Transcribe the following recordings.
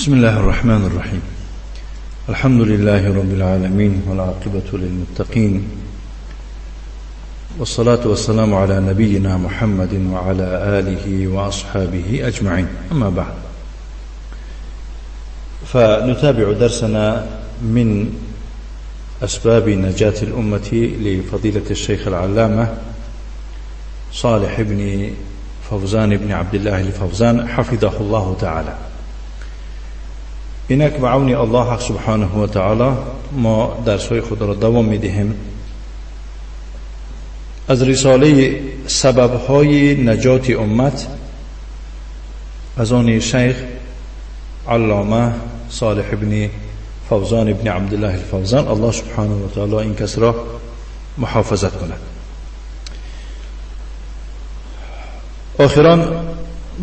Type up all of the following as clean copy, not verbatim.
بسم الله الرحمن الرحيم. الحمد لله رب العالمين، والعاقبة للمتقين، والصلاة والسلام على نبينا محمد وعلى آله وأصحابه أجمعين. أما بعد، فنتابع درسنا من أسباب نجاة الأمة لفضيلة الشيخ العلامة صالح بن فوزان بن عبد الله الفوزان حفظه الله تعالى. اینک به عون الله سبحانه و تعالی ما درس های خود را دوام میدهیم از رساله سبب های نجات امت از آن شیخ علامه صالح ابن فوزان ابن عبدالله الفوزان، الله سبحانه و تعالی این کس را محافظت کند. آخران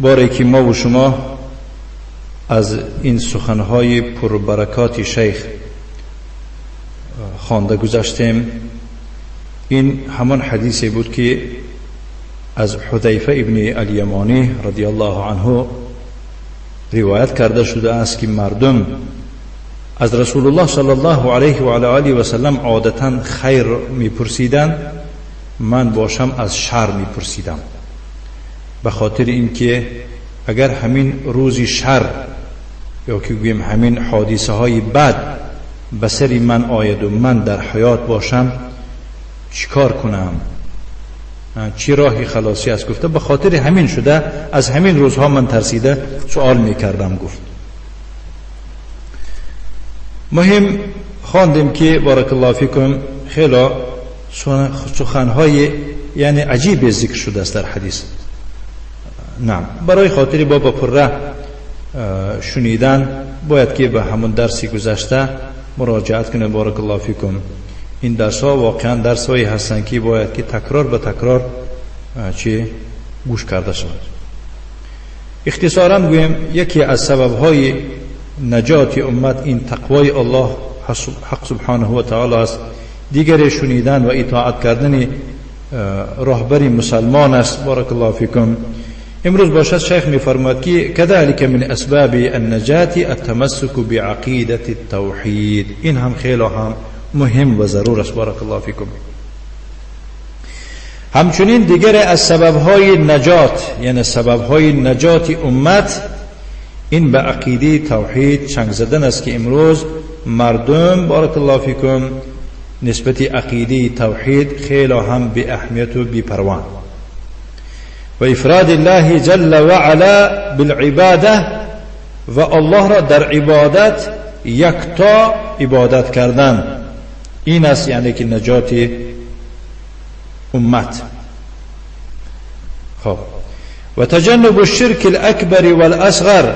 باری که ما و شما از این سخنهای پربرکات شیخ خوانده گذشتیم، این همان حدیثی بود که از حذیفه ابن الیمانی رضی الله عنه روایت کرده شده است که مردم از رسول الله صلی الله علیه و علی آله و سلم عادتا خیر میپرسیدند، من باشم از شر میپرسیدم، به خاطر اینکه اگر همین روز شر یا که گوییم همین حادثه های بد به سر من آید و من در حیات باشم چیکار کنم، چی راهی خلاصی است؟ گفته به خاطر همین شده از همین روزها من ترسیده سوال میکردم. گفت مهم خواندیم که بارک الله فیکم خیلی سخنهای یعنی عجیب ذکر شده است در حدیث. نعم، برای خاطر با پره شنیدن باید که به همون درسی گذشته مراجعت کنه. بارک الله فیکم. این درس ها واقعا درس هایی هستند که باید که تکرار به تکرار چی گوش کرده شود. اختصارا گویم یکی از سبب های نجات امت این تقوای الله حق سبحانه و تعالی است، دیگر شنیدن و اطاعت کردن راهبر مسلمان است. بارک الله فیکم. امروز باشد شیخ میفرماید که كذلك من اسباب النجات التمسك بعقیده التوحید. این هم خیلی هم مهم و ضرور است. بارک الله فیکم. همچنین دیگر از سببهای نجات، یعنی سببهای نجات امت، این به عقیده توحید چنگ زدن است که امروز مردم بارک الله فیکم نسبت عقیده توحید خیلی هم بی اهمیت و بی پروان. و افراد الله جل وعلا بالعباده، و الله را در عبادت یکتا عبادت کردن، این است یعنی که نجات امت. خب و تجنب الشرک الاکبر والاصغر،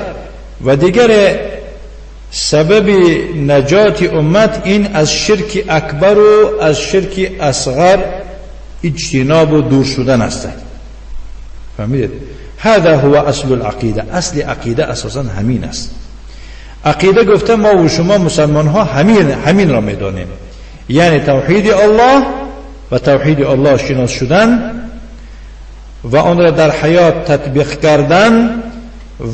و دیگر سبب نجات امت این از شرک اکبر و از شرک اصغر اجتناب و دور شدن است. فهمیدید؟ هذا هو اصل العقیده. اصل عقیده اساسا همین است. عقیده گفته ما و شما مسلمان ها همین را میدانیم، یعنی توحید الله و توحید الله شناس شدن و آن را در حیات تطبیق کردن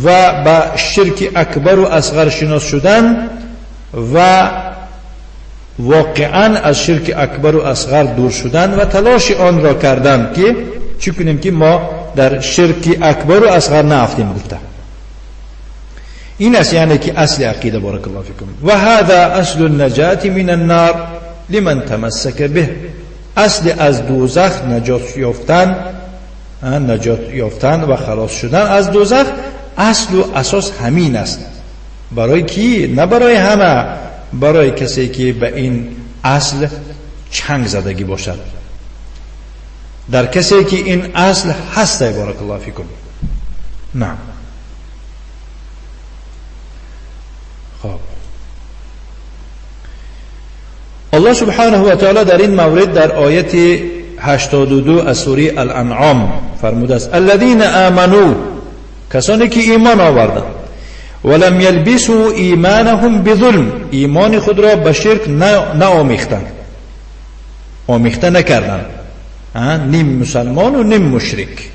و به شرک اکبر و اصغر شناس شدن و واقعا از شرک اکبر و اصغر دور شدن و تلاش آن را کردن که چی کنیم که ما در شرک اکبر و اصغر نافتیم. گفته این است یعنی که اصل عقیده. بارک الله فیکم. و هذا اصل النجات من النار لمن تمسک به. اصل از دوزخ نجات یافتن، نجات یافتن و خلاص شدن از دوزخ، اصل و اساس همین است. برای کی؟ نه برای همه، برای کسی که به این اصل چنگ زدگی باشد، در کسی که این اصل هست. بارک الله فیکم. نعم. خب الله سبحانه و تعالی در این مورد در آیت 82 از سوره الانعام فرموده است: الذین آمنوا، کسانی که ایمان آوردند، ولم یلبسوا ایمانهم بظلم، ایمان خود را به شرک نآمیختند، آمیخته نکردند، نیم مسلمان و نیم مشرک.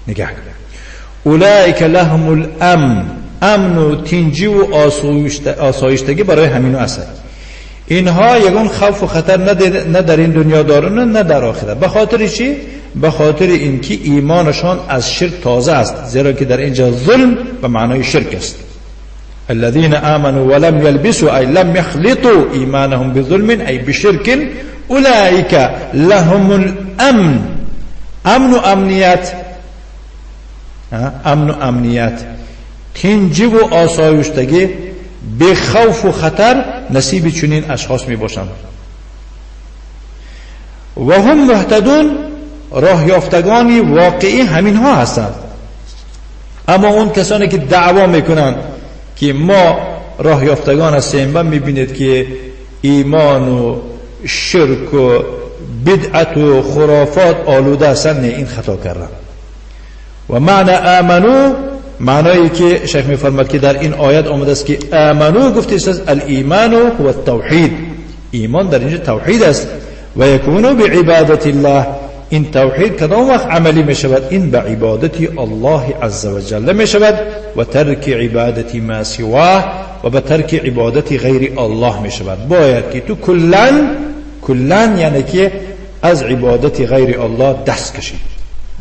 نگاه کن. اولئک لهم الامن، امن و تینجی و آسایشتگی برای همینو است. اینها یگان خوف و خطر نه در این دنیا دارن نه در آخرت. به خاطر چی؟ به خاطر اینکه ایمانشان از شرک تازه است، زیرا که در اینجا ظلم به معنای شرک است. الذين آمنوا ولم يلبسوا أي لم يخلطوا إيمانهم بظلم أي بشرك أولئك لهم الأمن. امن و امنیت، امن و امنیت، تینجی و آسایشتگی به خوف و خطر نصیب چنین اشخاص می باشند. و هم مهتدون، راه یافتگانی واقعی همین ها هستند. اما اون کسانی که دعوا میکنند که ما راه یافتگان هستیم و میبینید که ایمان و شرک و بدعت و خرافات آلوده هستند، نه، این خطا کردن. و معنی آمنو، معنایی که شیخ میفرماد که در این آیت آمده است که آمنو گفته است الایمان هو التوحید، ایمان در اینجا توحید است. و یکونو بعبادت الله، این توحید کدام وقت عملی می شود؟ این به عبادت الله عز وجل می شود و ترک عبادت ما سواه، و به ترک عبادت غیر الله می شود. باید که تو کلن یعنی که از عبادت غیر الله دست کشی،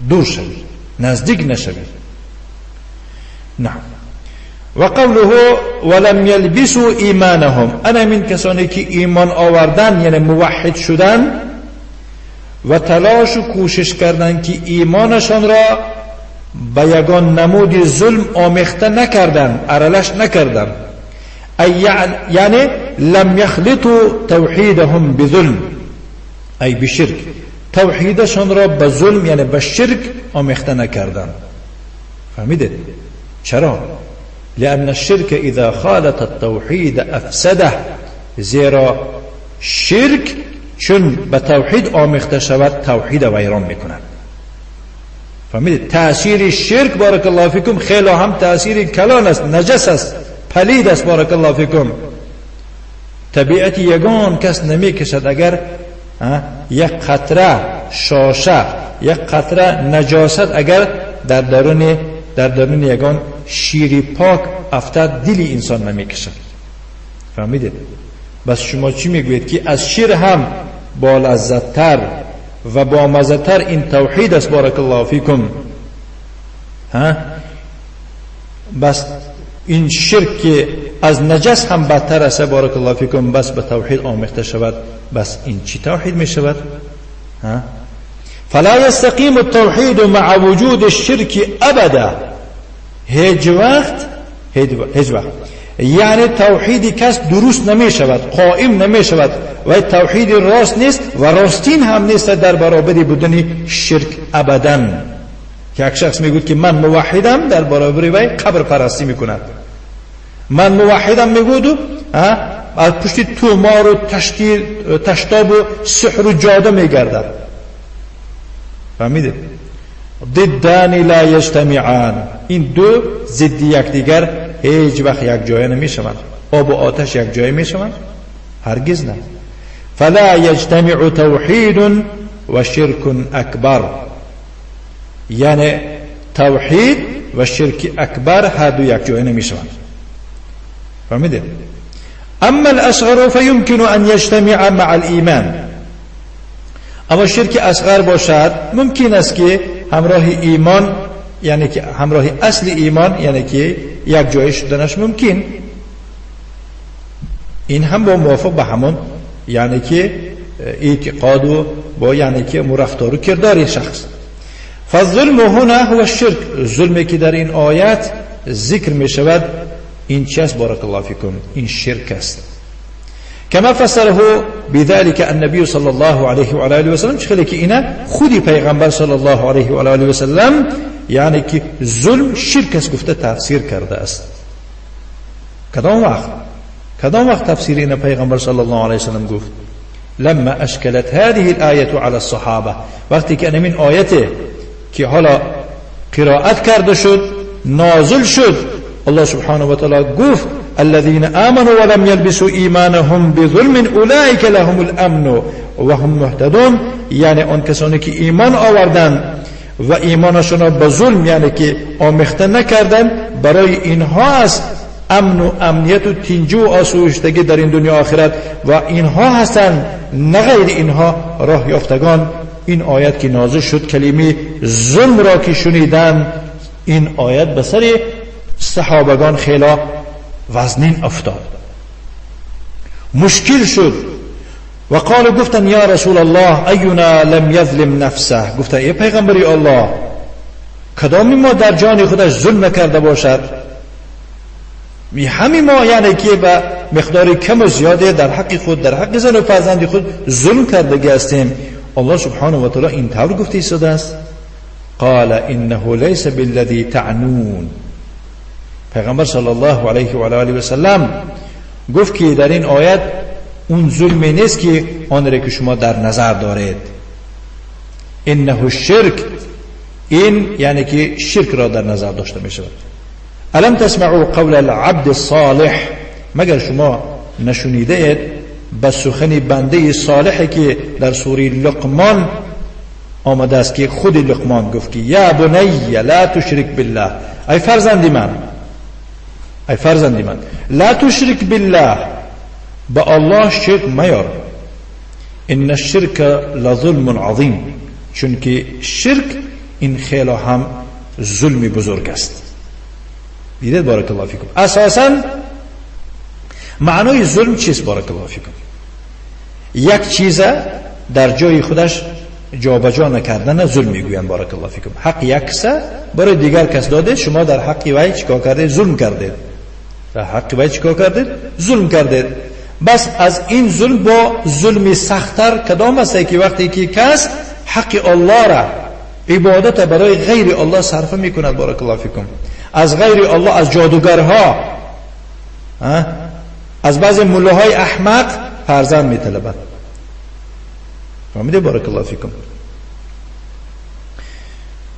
دور شوی، نزدیک نشوی. نعم. و قوله ولم یلبسوا ایمانهم، انا من کسانی که ایمان آوردن یعنی موحد شدن و تلاش و کوشش کردن که ایمانشان را به یگان نمود ظلم آمیخته نکردن، ارلش نکردن، یعنی لم یخلطوا توحیدهم بظلم ای بشرک، توحیدشان را به ظلم یعنی به شرک آمیخته نکردن. فهمیدید چرا؟ لأن الشرك إذا خالط التوحید افسده، زیرا شرک چون به توحید آمیخته شود توحید ویران میکند. فهمیدید؟ تأثیر شرک بارک الله فیکم خیلی هم تأثیر کلان است، نجس است، پلید است بارک الله فیکم. طبیعت یگان کس نمیکشد اگر یک قطره شاشه، یک قطره نجاست اگر در درون یگان شیر پاک افتد دل انسان نمیکشد. فهمیدید؟ بس شما چی میگویید که از شیر هم با لذت‌تر و با مزه‌تر این توحید است بارک الله فیکم. ها؟ بس این شرک که از نجس هم بدتر است بارک الله فیکم، بس به توحید آمیخته شود، بس این چی توحید می شود؟ ها؟ فلا یستقیم التوحید مع وجود الشرک ابدا، هیچ وقت، هیچ وقت یعنی توحید کس درست نمی شود، قائم نمی شود و توحید راست نیست و راستین هم نیست در برابر بودن شرک ابدا. که یک شخص میگوید که من موحدم، در برابر وی قبر پرستی میکند. من موحدم میگوید از پشت تومار و تشتاب و سحر و جاده میگردد. فهمیدید؟ ضدان لا یجتمعان، این دو ضد یکدیگر هیچ وقت یک جای نمیشوند. آب و آتش یک جای میشوند؟ هرگز نه. فلا یجتمع توحید و شرک اکبر، یعنی توحید و شرک اکبر هر دو یک جای نمیشوند. فهمیدید؟ اما الاصغر فیمکن ان یجتمع مع الایمان، اما شرک اصغر باشد ممکن است که همراه ایمان، یعنی که همراه اصل ایمان، یعنی که یک جای شدنش ممکن. این هم با موافق به همون یعنی که اعتقاد و با یعنی که مرفتار و کردار شخص. فالظلم هنا هو الشرک، ظلمی که در این آیت ذکر می شود این چی است بارک الله فیکم؟ این شرک است. كما فسره بذلك النبي صلى الله عليه وعلى آله وسلم، چخلی که اینا خودی پیغمبر صلی الله علیه و آله و سلم یعنی که ظلم شرک است گفته تفسیر کرده است. کدام وقت؟ کدام وقت تفسیر اینا پیغمبر صلی الله علیه و سلم گفت؟ لما اشکلت هذه الآیة على الصحابه، وقتی که این آیت که حالا قرائت کرده شد، نازل شد، الله سبحانه و تعالی گفت الذين آمنوا ولم يلبسوا ایمانهم بظلم اولئک لهم الامن وهم مهتدون، یعنی آن کسانی که ایمان آوردند و ایمانشان را به ظلم یعنی که آمیخته نکردن، برای اینها است امن و امنیت و تینجو و آسایشتگی در این دنیا آخرت و اینها هستند، نه غیر اینها راه یافتگان. این آیت که نازل شد، کلمه ظلم را که شنیدن، این آیت به سر صحابگان خیلی وزنین افتاد، مشکل شد. و قالوا گفتن یا رسول الله اینا لم یظلم نفسه، گفتن ای پیغمبری الله کدامی ما در جان خودش ظلم نکرده باشد؟ همین ما یعنی که به مقدار کم و زیاده در حق خود، در حق زن و فرزند خود ظلم کردگی هستیم. الله سبحانه و تعالی این طور گفته ایستاده است. قال انه لیس بالذی تعنون. پیغمبر صلی الله علیه و آله و سلم گفت که در این آیت اون ظلمی نیست که آن را که شما در نظر دارید. انه الشرک، این یعنی که شرک را در نظر داشته می شود. الم تسمعوا قول العبد الصالح، مگر شما نشنیده اید به سخن بنده صالحی که در سوره لقمان آمده است که خود لقمان گفت که یا بنی لا تشرک بالله، ای فرزند من، ای فرزند من، لا تشرک بالله، به الله شرک میار، ان الشرک لظلم عظیم، چون که شرک این خیلی هم ظلم بزرگ است. دیدید بارک الله فیکم. اساسا معنای ظلم چیست بارک الله فیکم؟ یک چیز در جای خودش جابجا نکردن ظلم میگویند بارک الله فیکم. حق یک کس برای دیگر کس داده، شما در حق وی چیکار کردید؟ ظلم کردید. در حق وی چیکار کردید؟ ظلم کردید. بس از این ظلم با ظلم سخت‌تر کدام است که وقتی که کس حق الله را عبادت برای غیر الله صرف میکند بارک الله فیکم، از غیر الله، از جادوگرها، از بعض ملاهای احمق فرزند میطلبد. فهمیده بارک الله فیکم؟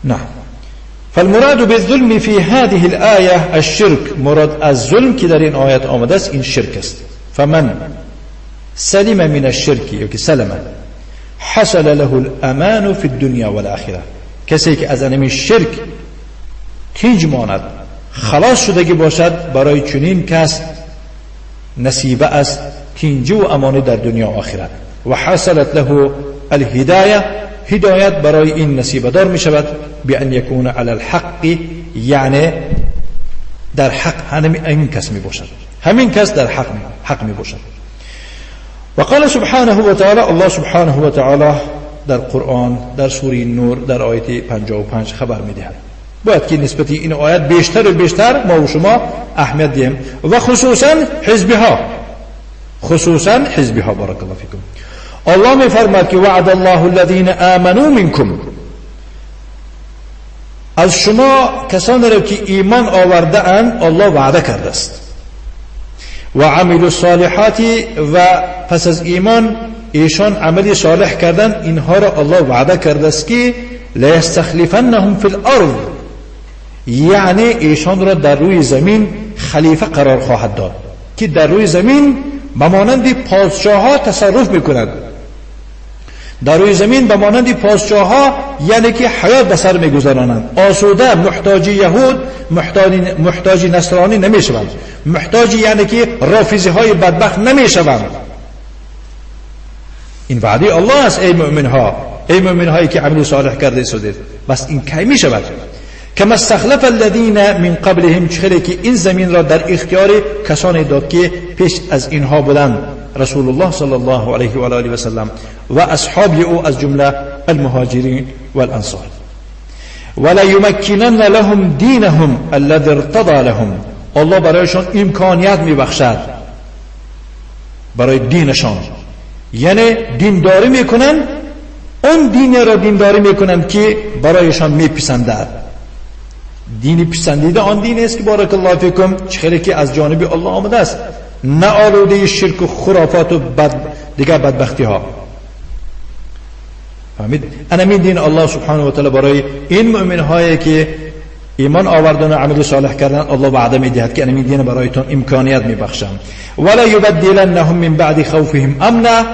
نه. فالمراد بالظلم في هذه الآية الشرك، مراد از ظلم که در این آیت آمده است این شرک است. فمن سلم من الشرك یا که سلم حصل له الامان في الدنيا والآخرة، کسی که از انمی شرک تینج ماند، خلاص شدگی باشد، برای چنین کس نصیبه است تینج و امان در دنیا و آخرت. و حصلت له الهدایه، هدایت برای این نصیبه دار می شود، بأن یکون علی الحق، یعنی در حق همین این کس می باشد، همین کس در حق می باشد. و قال سبحانه و تعالی، الله سبحانه و تعالی در قرآن در سوره نور در آیت 55 خبر می دهد. باید که نسبت این آیت بیشتر و بیشتر ما و شما اهمیت دهیم و خصوصا حزبی ها، خصوصا حزبی ها بارک الله فیکم. الله می فرماد که وعد الله الذین آمنوا منکم، از شما کسانی را که ایمان آورده اند الله وعده کرده است، و عملوا الصالحات، و پس از ایمان ایشان عمل صالح کردن، اینها را الله وعده کرده است که لیستخلفنهم فی الارض، یعنی ایشان را در روی زمین خلیفه قرار خواهد داد که در روی زمین به مانند پادشاه ها تصرف میکند، در روی زمین به مانند پادشاه ها یعنی که حیات به سر میگذرانند، آسوده، محتاج یهود، محتاج نصرانی نمیشوند، محتاج یعنی که رافضی های بدبخت نمیشوند. این وعده الله است ای مؤمن ها، ای مؤمن هایی که عمل صالح کرده سودید. بس این کی میشود؟ کما استخلف الذین من قبلهم، چخلی که این زمین را در اختیار کسانی داد که پیش از اینها بودند، رسول الله صلی الله علیه و آله و سلم و اصحاب او از جمله المهاجرین والانصار. ولا یمکنن لهم دینهم الذی ارتضی لهم، الله برایشان امکانیت میبخشد برای دینشان، یعنی دینداری میکنن، اون دین را دینداری میکنن که برایشان میپسندد. دین پسندیده آن دین است که بارک الله فیکم چخیلی که از جانب الله آمده است، نه آلوده شرک و خرافات و دیگر بدبختی ها. فهمید؟ انا من دین الله سبحانه و تعالی برای این مؤمن هایی که ایمان آوردن و عمل صالح کردن الله وعده میدهد که انا من دین برایتون امکانیت میبخشم. ولا یبدلنهم من بعد خوفهم امنا،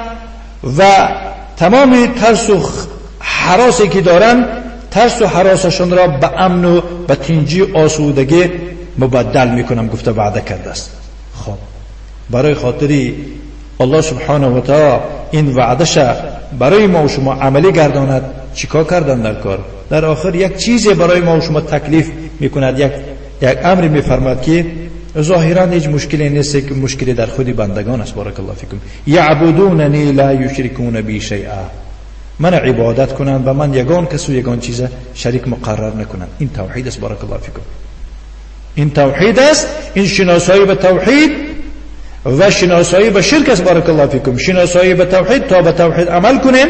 و تمام ترس و هراسی که دارن ترس و هراسشان را به امن و به تنجی آسودگی مبدل میکنم گفته وعده کرده است. خب برای خاطری الله سبحانه و تعالی این وعده‌ش برای ما و شما عملی گرداند چیکار کردن در کار؟ در آخر یک چیزی برای ما و شما تکلیف میکند، یک امر میفرماد که ظاهرا هیچ مشکلی نیست که مشکلی در خود بندگان است. بارک الله فیکم. یعبدوننی لا یشرکون بی شیئا، من عبادت کنند و من یگان کس و یگان چیز شریک مقرر نکنند. این توحید است. بارک الله فیکم. این توحید است، این شناسایی به توحید و شناسایی به شرک است. بارک الله فیکم. شناسایی به توحید تا به توحید عمل کنیم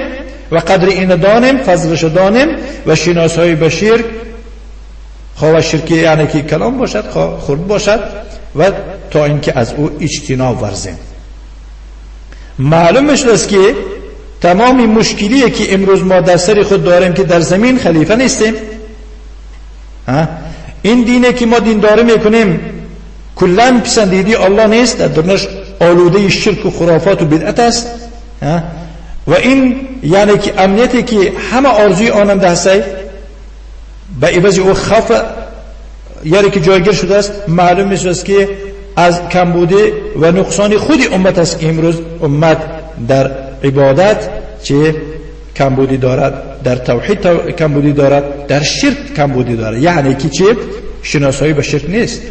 و قدر این دانیم، فضلش دانیم، و شناسایی به شرک، خواه شرکی یعنی که کلام باشد خواه خرد باشد، و تا اینکه از او اجتناب ورزیم. معلوم است که تمام مشکلی که امروز ما در سر خود داریم که در زمین خلیفه نیستیم، این دینه که ما دینداری میکنیم کلا پسندیدی الله نیست، در درنش آلوده شرک و خرافات و بدعت است، و این یعنی که امنیتی که همه آرزوی آنم هستی به عوض او خوف یعنی که جایگیر شده است. معلوم است که از کمبودی و نقصان خود امت است که امروز امت در عبادت چه کمبودی دارد، در توحید کمبودی دارد، در شرک کمبودی دارد، یعنی که چه شناسایی به شرک نیست.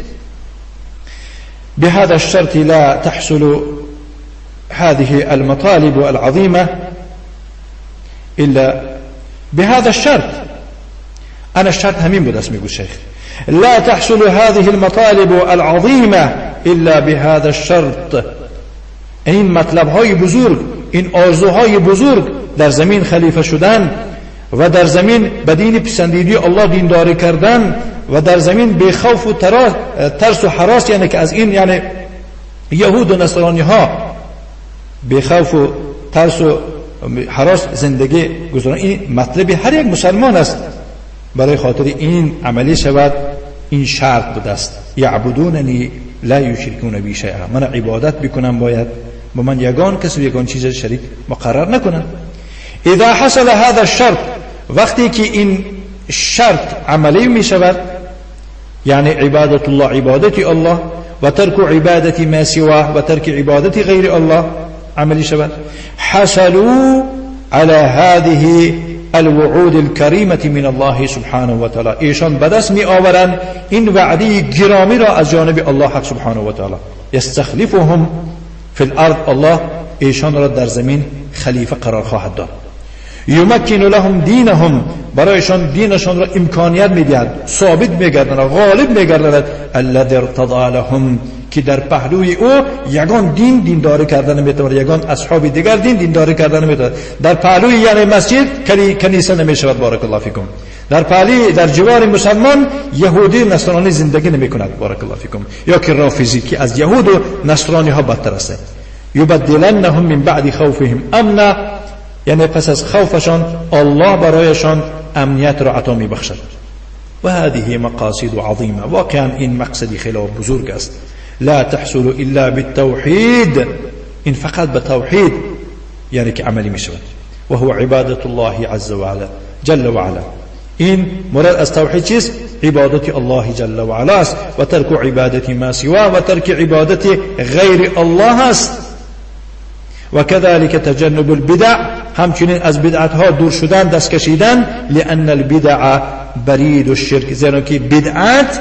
بهذا الشرط لا تحصل هذه المطالب العظيمة إلا بهذا الشرط. أنا الشرط همين بود اسمي الشيخ، لا تحصل هذه المطالب العظيمة إلا بهذا الشرط. این مطلب های بزرگ، این آرزوهای بزرگ در زمین خلیفه شدن و در زمین به دین پسندیدی الله دینداری کردن و در زمین بی خوف و ترس و هراس، یعنی که از این یعنی یهود و نصرانی ها بی خوف و ترس و هراس زندگی گذارن، این مطلب هر یک مسلمان است. برای خاطر این عملی شود این شرط بوده است. یعبدوننی لا یشرکون بی شیئا، من عبادت بکنم باید با من یگان کس و یگان چیز شریک مقرر نکنن. اذا حصل هذا الشرط، وقتی که این شرط عملی می شود، یعنی عبادت الله عبادت الله و ترک عبادت ما سواه و ترک عبادت غیر الله عملی شود، حصلوا على هذه الوعود الكريمة من الله سبحانه وتعالى، ایشان به دست می آورند این وعده گرامی را از جانب الله حق سبحانه و تعالی. یستخلفهم فی الارض، الله ایشان را در زمین خلیفه قرار خواهد داد. یمکن لهم دینهم، برایشان دینشان را امکانیت میدهد، ثابت میگرداند، غالب میگرداند. الذی ارتضی لهم، که در پهلوی او یگان دین دینداری کردن نمیتواند، یگان اصحاب دیگر دین دینداری کردن نمیتواند. در پهلوی یعنی مسجد کنیسه نمیشود. بارک الله فیکم. در پهلوی در جوار مسلمان یهودی نصرانی زندگی نمیکند. بارک الله فیکم. یا که رافضی که از یهود و نصرانی ها بدتر است. یبدلنهم من بعد خوفهم امنا، یعنی پس از خوفشان الله برایشان امنیت را عطا میبخشد. و هذه مقاصد عظیمه، واقعا این مقصد خیلی بزرگ است. لا تحصل إلا بالتوحيد، إن فقط بتوحيد يعني كعمل مشود، وهو عبادة الله عز وعلا جل وعلا. إن مراد از توحيد چیست؟ عبادة الله جل وعلا است و ترک عبادة ما سواه و ترک عبادة غیر الله است. و كذلك تجنب البدع، همچنین از بدعتها دور شدن، دست کشیدن. لأن البدع برید الشرک، زیرا که بدعت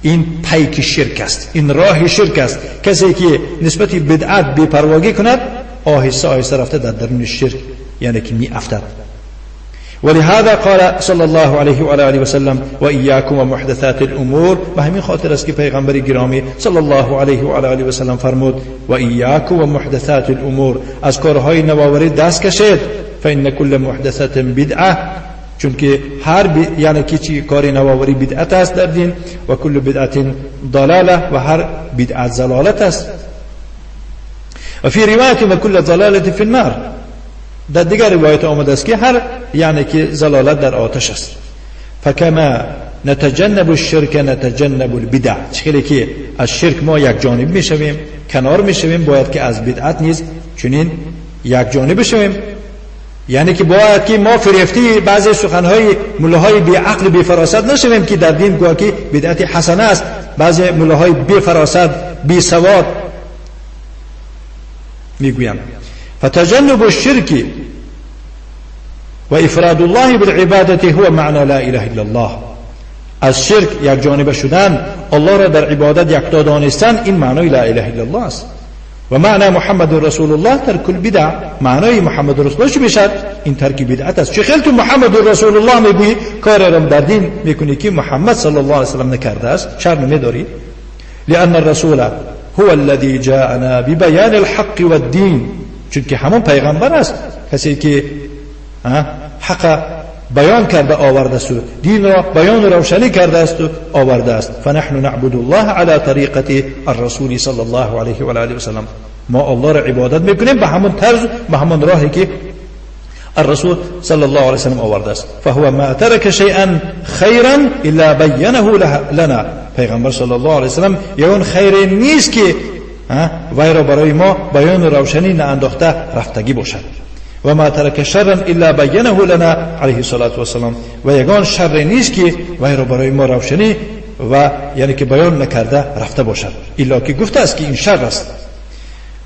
این پیک شرک است، این راه شرک است. کسی که نسبت بدعت بی‌پرواگی کند آهسته آهسته رفته در درون شرک یعنی که می افتد. ولهذا قال صلی الله علیه و آله و سلم و ایاکم و محدثات الامور. به همین خاطر است که پیغمبر گرامی صلی الله علیه و آله و سلم فرمود و ایاکم و محدثات الامور، از کارهای نوآوری دست کشید. فان کل محدثه بدعه، چون که هر یعنی که چی کار نوآوری بدعت است در دین، و کل بدعت ضلاله، و هر بدعت ضلالت است. و فی روایت و کل ضلاله فی النار، در دیگر روایت آمده است که هر یعنی که ضلالت در آتش است. فکما نتجنب الشرک نتجنب البدع، چخیلی که از شرک ما یک جانب میشویم، کنار میشویم، باید که از بدعت نیز چنین یک جانب شویم. یعنی که باید که ما فریفته بعضی سخنهای ملاهای بی عقل بی فراست نشویم که در دین گویا که بدعت حسنه است. بعضی ملاهای بی فراست بی سواد میگویند فتجنب الشرك و افراد الله بالعبادة هو معنى لا اله الا الله. از شرک یک جانبه شدن، الله را در عبادت یکتا دانستن، این معنای لا اله الا الله است. و معنی محمد رسول الله ترک البدع. معنای محمد رسول الله چی میشد؟ این ترک بدعت است. چه خیلی تو محمد رسول الله میگویی کار را در دین میکنی که محمد صلی الله علیه وسلم نکرده است، شرم نمیداری؟ لأن الرسول هو الذي جاءنا ببيان الحق والدين. چون که همون پیغمبر است کسی که حق بیان کرده آورده است، دین را بیان و روشنی کرده است و آورده است. فنحن نعبد الله على طریقة الرسول صلی الله علیه و آله و سلم. ما الله را عبادت میکنیم به همون طرز، به همون راهی که الرسول صلی الله علیه و سلم آورده است. فهو ما ترك شیئا خیرا الا بینه لنا. پیغمبر صلی الله علیه و سلم یگان خیر نیست که وی را برای ما بیان و روشنی نانداخته رفتگی باشد. و ما ترک شرا الا بینه لنا علیه الصلاة والسلام. و یگان شر نیست که وی را برای ما روشنی و یعنی که بیان نکرده رفته باشد، الا که گفته است که این شر است.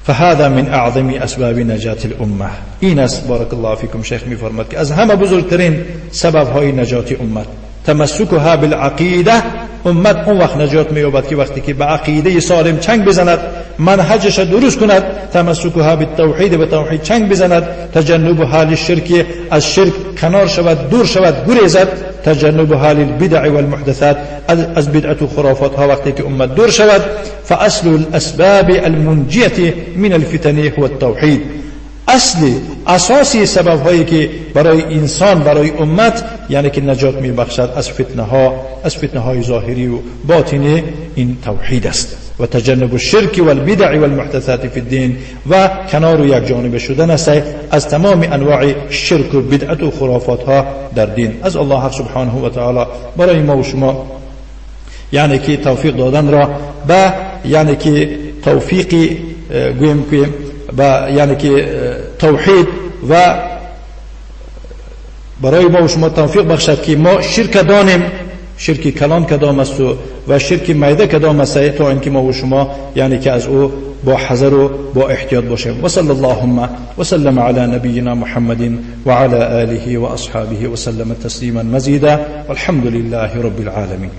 فهذا من اعظم اسباب نجات الامه. این است بارک الله فیکم شیخ میفرماد که از همه بزرگترین سبب های نجات امت تمسکها بالعقیده. امت اون وقت نجات مییابد که وقتی که به عقیده سالم چنگ بزند، منهجش درست کند، تمسکها بالتوحید، به توحید چنگ بزند، تجنبها للشرک، از شرک کنار شود، دور شود، گریزد، تجنبها للبدع والمحدثات، از بدعت و خرافات ها وقتی که امت دور شود. فاصل الاسباب المنجیه من الفتن هو التوحید. اصل اساسی سبب هایی که برای انسان، برای امت یعنی که نجات میبخشد از فتنه ها، از فتنه های ظاهری و باطنی، این توحید است. و تجنب الشرک والبدع والمحدثات فی الدین، و کنار و یک جانبه شدن است از تمام انواع شرک و بدعت و خرافات ها در دین. از الله سبحانه و تعالی برای ما و شما یعنی که توفیق دادن را به یعنی که توفیق گویم که به یعنی که توحید و برای ما و شما توفیق بخشد که ما شرک دانیم، شرک کلان کدام است و شرک میده کدام است، تا اینکه ما و شما یعنی که از او با حذر و با احتیاط باشیم. و صلی اللهم وسلم على نبینا محمد وعلى آله وأصحابه وسلم تسلیما مزیدا والحمد لله رب العالمین.